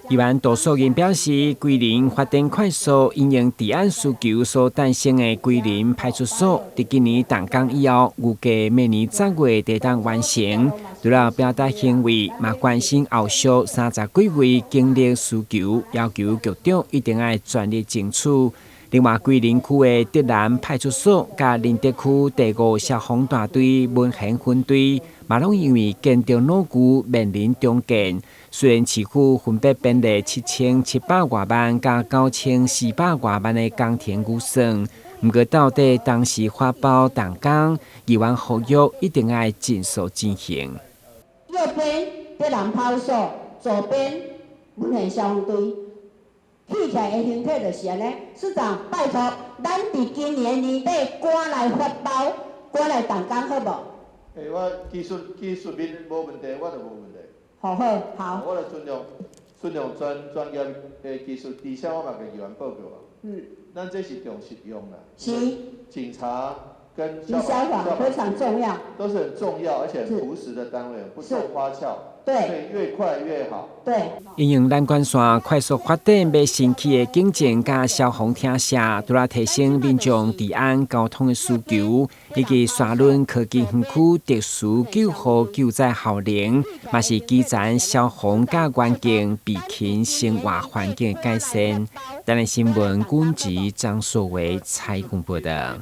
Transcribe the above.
議員杜素仁表示，桂林發展快速，因應治安需求所誕生的桂林派出所，佇今年動工以後，預計明年10月會當完成。除了表達欣慰，嘛關心後續30幾位警力需求，要求局長一定愛全力爭取。另外，桂林區的德蘭派出所佮寧德區第五消防大隊文賢分隊，嘛攏因為建築老舊面臨重建。雖然市府分別編列7700外萬佮9400外萬的工程預算，毋過到底當時發包動工，議員呼籲一定愛盡速進行。右邊德蘭派出所，左邊文賢消防隊。起來的形態就是按呢，市長拜託，咱佇今年年底趕來發包，趕來動工好無？欸，我技術面無問題，我就無問題。好好好。我就尊重專業的技術，而且我嘛共議員報告啊。咱這是重實用啦。是。警察跟消防非常重要。都是很重要而且很樸實的單位，不做花俏。對。所以越快越好。對。因應南關線快速發展欲新起的警政佮消防廳舍，除了提升民眾治安交通的需求，以及沙崙科技園區特殊救護救災效能，嘛是基層消防佮環境備勤生活環境的改善。台南新聞軍籍張碩維採訪報道。